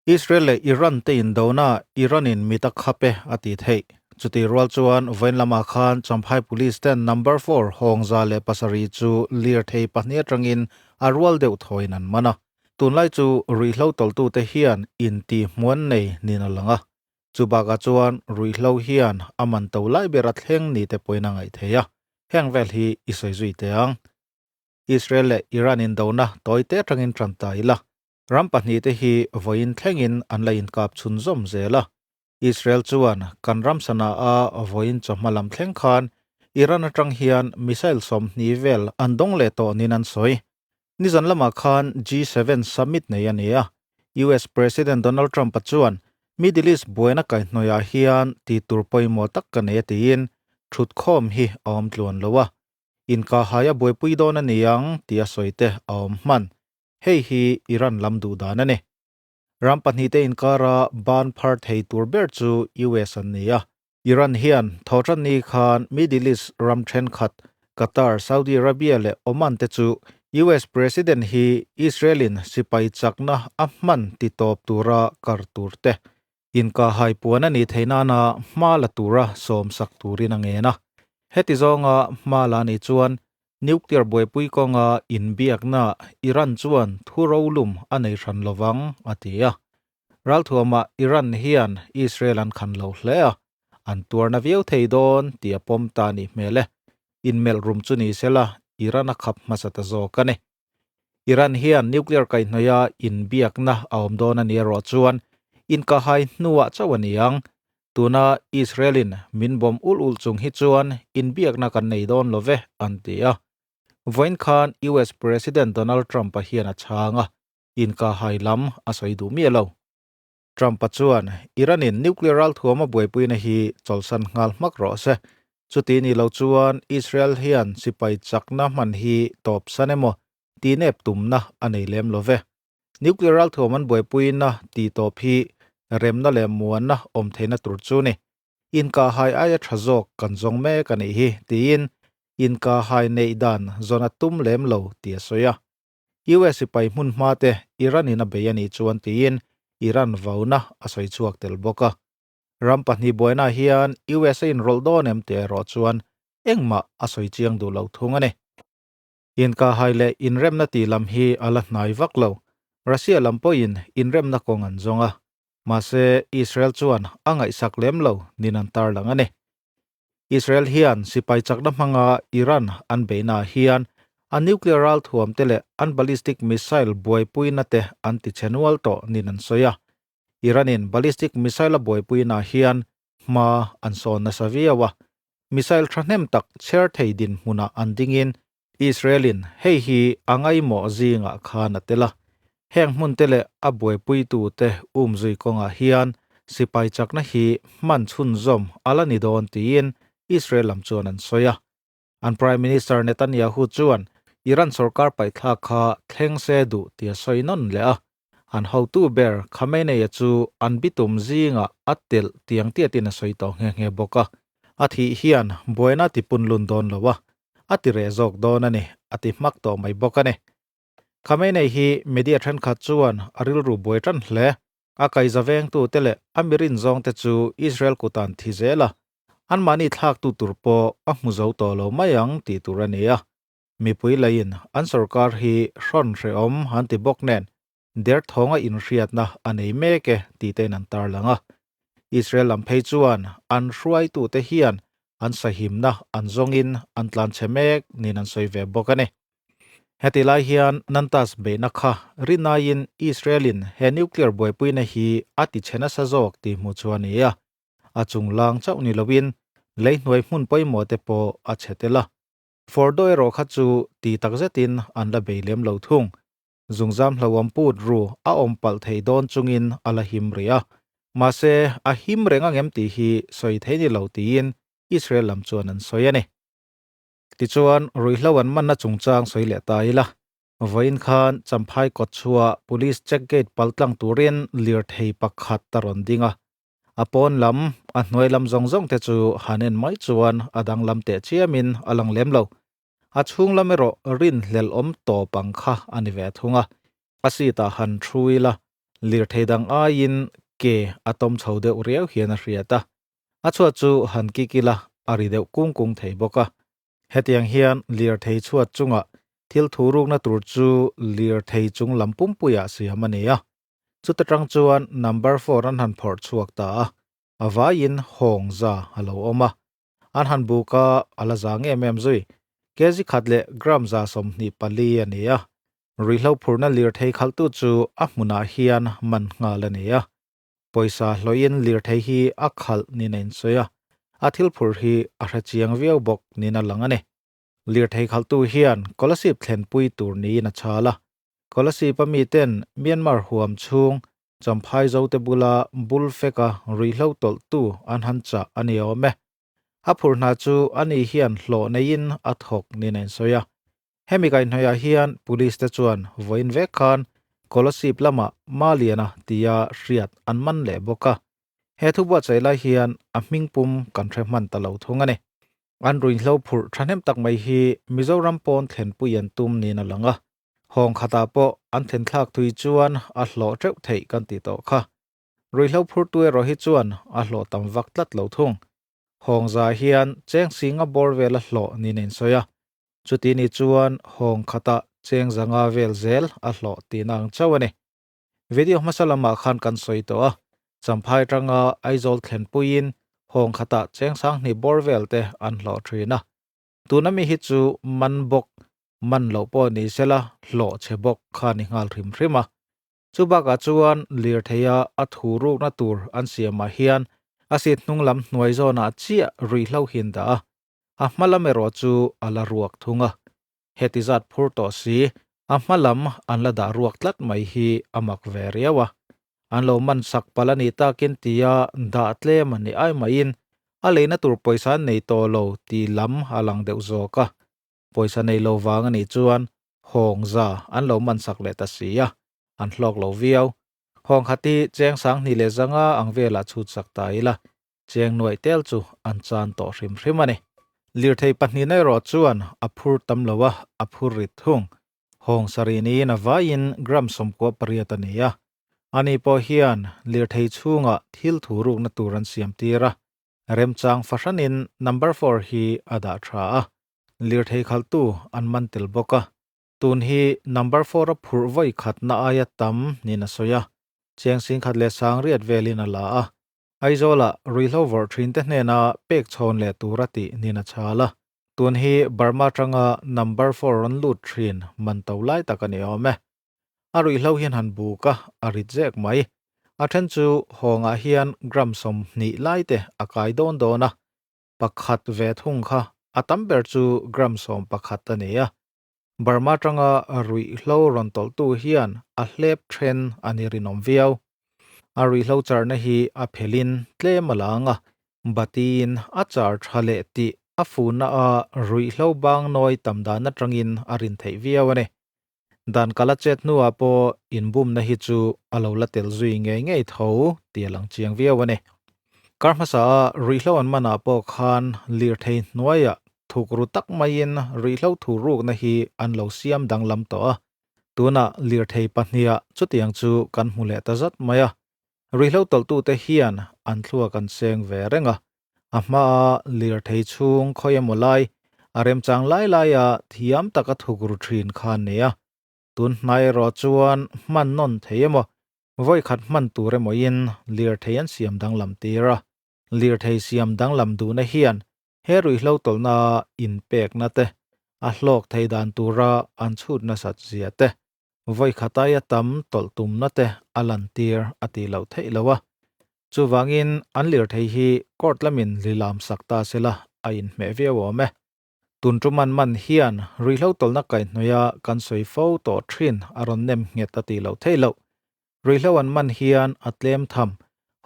Israel leh Iran te indona Iran in mit a khap e a ti theih. Chutih rual chuan vawiin lamah khan Champhai Police ten number four 7% chu lirthei pahnih atangin a rual deuh thawiin an man a. Tunlai chu ruihhlo tawlhtute hian inti hmuan nei niin a lang a. Chu bakah chuan ruihhlo hian a man to lai ber a thleng ni te pawhin a ngaih theih a. Heng vel hi i sawi zui teh ang. Israel leh Iran indona tawi te atangin tan ta ila. Ram pahnihte hi vawiin thlengin an la inkap chhunzawm zel a. Israel chuan kan ram sana a vawiin chawhma lam thleng khan Iran atang hian missile 20 vel an dawng leh tawh niin an sawi. Nizan lamah khan G7 summit nei a ni a. US President Donald Trump-a chuan Middle East buaina kaihhnawihah hian tih tur pawimawh tak ka nei a tiin thutkhawm hi a awm tluan lo a. Inkahhai a buaipui dawn a ni ang tih a sawi te a awm hman. Hei hi Iran lam duh dan a ni. Ram pahnihte inkara ban phar thei tur ber chu US an ni a. Iran hian thawhtanni khan Middle East ram thenkhat, Qatar, Saudi Arabia leh Oman te chu US President hi Israel-in sipai chakna a hman ti tawp tura kar tur te, inkahhai puan a nih theih nana hma la tura sawmsak turin a ngen a. Heti zawnga hma la nih chuan Nuclear buaipui kawnga inbiakna Iran chuan thu rolum a nei hran lovang, a ti a. Ralthuamah Iran hian Israel an khan lo hle a, an tuarna viau thei dawn tih a pawm ta nih hmel e. Inmelh rum chu ni sela Iran a khap hmasa ta zawk a ni. Iran hian nuclear kaihhnawih a inbiakna a awm dawn a ni erawh chuan inkahhai hnuah chauh a ni ang. Tuna Israel-in min bawm ulh ulh chung hi chuan inbiakna kan nei dawn lo ve, an ti a. Vawiin khan US President Donald Trump-a hian a chhang a, inkahhai lam a sawi duh miah lo. Trump-a chuan Iran-in nuclear ralthuam a buaipuina hi chawlhsan nghal hmak rawh se. Chuti ni lo chuan Israel hian sipai chakna hman hi tawpsan emaw tih nep tumna a nei lem lo ve. Nuclear ralthuam an buaipuina tih tawp hi remna leh muanna awm theihna tur chu ni. Inkahhai aia tha zawk kan zawng mek a nih hi tiin inkahhai neih dan zawn a tum lem lo tih a sawi a. US sipai hmun hma te Iran in a bei a nih chuan tiin Iran vauna a sawi chhuak tel bawk a. Ram pahnih buaina hian US a inrawlh dawn em tih erawh chuan engmah a sawi chiang duh lo thung a ni. Inkahhai leh inremna tih lam hi a la hnai vak lo. Russia lam pawhin inremna kawng an zawng a. Mahse, Israel chuan a ngaihsak lem lo nin an tarlang a ni. Israel hian sipai chakna hmanga Iran an beihnaah hian an nuclear ralthuam te leh an ballistic missile buaipuina te an ti chhe nual tawh niin an sawi a. Iran-in ballistic missile a buaipuinaah hian hma an sawn nasa viau a, missile thahnem tak chher thei dinhmunah an dingin Israel-in hei hi a ngaihmawh zingah khan a tel a. Heng hmun te leh a buaipuitute umzui kawngah hian sipai chakna hi hman chhunzawm a la ni dawn tiin Israel lam chuan an sawi a. An Prime Minister Netanyahu chuan Iran sorkar paihthlak kha thleng se duh tih a sawi nawn leh a. An hotu ber Khamenei-a chu an bitum zingah a telh tiang tiatin a sawi tawh nghe nghe bawk a. A thih hian buaina ti punlun dawn lo a, a ti reh zawk dawn a ni, a ti hmak tawh mai bawk a ni. Khamenei hi media thenkhat chuan a rilru buai tan hle. A kaiza vengtute leh a mirin zawngte chu Israel kutan thi zel a, anmahni thlaktu tur pawh a hmu zo tawh lo mai ang tih tur a ni a. Mipui leiin an sorkar hi hrawn hrehawm an ti bawk nen derthawnga inhriatna a nei mek e tih tein an tarlang a. Israel lam phei chuan an hruaitute hian an sahimna an zawngin an tlanchhe mek niin an sawi ve bawk a ni. Heti lai hian Nantas beihna kha rinaiin Israel-in he nuclear buaipuina hi a ti chhe nasa zawk tih hmuh chu a ni a. A chunglang chauh ni loin leihnuai hmun pawimawh te pawh a chhe tel a. Fordo erawh kha chu ti tak zetin an la bei lem lo thung. Zungzam hlauhawm put ru a awm palh thei dawn chungin a la him rih a. Mahse, a him reng angem tih hi sawi thei ni lo tiin Israel lam chuan an sawi a ni. Tichuan, ruihhlo an manna chungchang sawi leh ta ila. Vawiin khan Champhai kawtchhuah Police check gate paltlang turin lirthei pakhat a rawn ding a. A pawn lam, a hnuai lam zawng zawng te chu han en mai chuan a danglam teh chiamin a lang lem lo. A chhung lam erawh rinhlelh awm tawp ang kha a ni ve thung a. A seat ah han thu ila, Lirthei dang aiin ke a tawm chho deuh riau hian a hriat a. A chhuat chu han kik ila a ri deuh kung kung thei bawk a. Hetiang hian lirthei chhuat chungah thil thurukna tur chu lirthei chung lam pumpuiah siam a ni a. Chuta tang chuan number four an han phawrh chhuak ta a, a vaiin hawng za a lo awm a. An han buk a, a la zang em em zui. Kg khat leh gram 24 a ni a. Ruihhlo phurna lirthei khalhtu chu a hmunah hian man nghal a ni a. Pawisa hlawhin lirthei hi a khalh niin a insawi a, a thil phurh hi a hre chiang viau bawk niin a lang a ni. Lirthei khalhtu hian Kolasib thlenpui tur niin a chhal a, Kolasib-a miten Myanmar huam chhung Champhai zote bula bul feka ruihhlo tawlhtu an han chah a ni awm e. A phur hna chu ani hian hlawh neiin a thawk niin a insawi a. Hemi kaihhnawihah hian Police te chuan vawiin vek khan Kolasib lamah Maliana tia hriat an man leh bawk a. He thu buatsaih lai hian a hming pum kan hre hman ta lo thung a ni. An ruihhlo phurh thahnem tak mai hi Mizoram pawn thlenpui an tum niin a lang a. Hawng khatah pawh an thlen thlak thui chuan a hlawh teuh theih kan ti tawh kha. Ruihhlo phurtu erawh hi chuan a hlawh tam vak tlat lo thung. Hawng za hian cheng singa bawr vel a hlawh niin a insawi a. Chuti ni chuan hawng khatah cheng zanga vel zel a hlawh tihna ang chauh a ni. Video hmasa lamah khan kan sawi tawh a, Champhai atanga Aizawl thlenpuiin hawng khatah cheng sanghnih bawr vel te an hlawh thin a. Tuna mi hi chu man bawk, man loh pawh ni sela hlawh chhe bawk kha ni nghal hrim hrim a. Chu bakah chuan lirtheia a thu rukna tur an siamah hian a seat hnung lam hnuai zawnah chiah ruihhlo hin dah a, a hma lam erawh chu a la ruak thung a. Heti zat phur tawh si, a hma lam an la dah ruak tlat mai hi a mak ve riau a. An lo man sak palh a nih takin tia dah tlem a ni ai maiin a leina tur pawisa an nei tawh lo tih lam a lang deuh zawk a. Pawisa nei lo vang a nih chuan hawng za an lo man sak leh ta si a, an hlawk lo viau. Hawng khat hi cheng 2500 ang velah chhut sak ta ila, cheng nuaih tel chu an chan tawh hrim hrim a ni. Lirthei pahnihna erawh chuan a phur tam lo a, a phur rit thung. Hawng sarih niin a vaiin gram 98 a ni a. Ani pawh hian lirthei chhungah thil thu rukna tur an siam tir a, remchang fahranin number four hi a dah tha a. Lirthei khalhtu an man tel bawk a, tun hi number four a phurh vawi khatna aia tam niin a sawi a, cheng 11,100 velin a la a, Aizawlah ruihhlo vawrh thinte hnena pek chhawn leh tur a tih niin a chhal a, tun hi Burma atanga number four rawn lut thin man to lai tak a ni awm e. A ruihhlo hian han buk a, a rit zek mai. A then chu hawngah hian gram 20 lai te a kai dawn dawn a, pakhat ve thung kha a tam ber chu gram 11 a ni a. Burma atanga ruihhlo rawn tawlhtu hian a hlep then a ni rinawm viau. A ruihhlo charna hi a phelin tlem a lang a, batiin a char tha leh tih a fuhna a ruihhlo bang nawi tam dan atangin a rin theih viau a ni. Dan kala chet hnuah pawh inbumna hi chu a lo la tel zui ngei ngei tho tih a lang chiang viau a ni. Kar hmasa a ruihhlo an manah pawh khan lirthei hnuaiah thukru tak maiin ruihhlo thu rukna hi an lo siam danglam tawh a. Tunah lirthei pahniha chutiang chu kan hmu leh ta zat mai a. Ruihhlo tawlhtute hian an thluak an seng ve reng a. A hmaa lirthei chhung khawi emaw lai, a remchang lai laia thiam taka thukru thin kha an nei a. Tun hnai erawh chuan hman nawn thei emaw, vawi khat hman tur emawin lirthei an siam danglam tir a. Lirthei siam danglam duhna hian he ruihhlo tawlhna inpekna te, a hlawk thei dan tura an chhut nasat zia te, vawi khat aia tam tawlh tumna te a lantir a tih loh theih lo a. Chuvangin an lirthei hi court lamin lilam sak ta sela a inhmeh viau awm e. Tun tum an man hian ruihhlo tawlhna kaihhnawih a kan sawi fo tawh thin a rawn nem nghet a tih loh theih loh. Ruihhlo an man hian a tlem tham,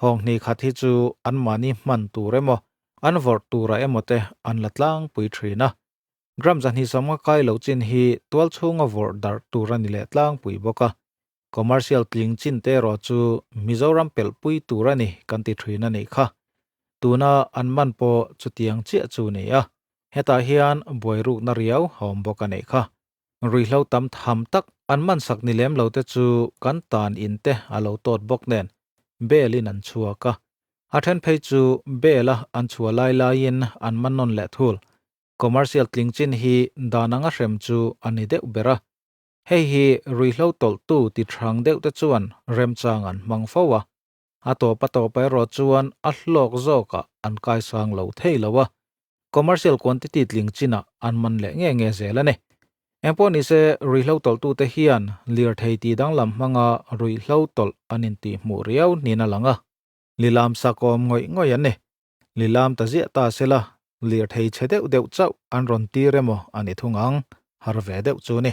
hawng hnih khat hi chu anmahni hman tur emaw, an vawrh tura emaw te an la tlangpui thin a. Gram 250 kai loh chin hi tual chhunga vawrh darh tur a ni leh tlangpui bawk a. Commercial tling chin te erawh chu Mizoram pelhpui tur a ni kan ti thin a nih kha. Tuna an man pawh chutiang chiah chu ni a. Hetah hian buairukna riau a awm bawk a nih kha. Ruihhlo tam tham tak An man sak ni lem lo te chu kan tan in te a lo tawt bawk nen bail in an chhuak a. A then phei chu bail a an chhuah lai laiin an man nawn leh thul. Commercial tling chin hi dan anga hrem chu a ni deuh ber a. Hei hi ruihhlo tawlhtu ti thrang deuh te chuan remchang an hmang fo a. A tawp a tawp erawh chuan a hlawk zawkah an kaisang lo thei lo a, commercial quantity tling chinah an man leh nge nge zel a ni. Engpawh nise ruihhlo tawlhtute hian lirthei tih danglam hmanga ruihhlo tawlh an intihhmuh riau niin a lang a. Lilam sakawm ngawih ngawih an ni. Lilam ta ziah ta sela lirthei chhe deuh deuh chauh an rawn tir emaw a ni thung ang, har ve deuh chu ni.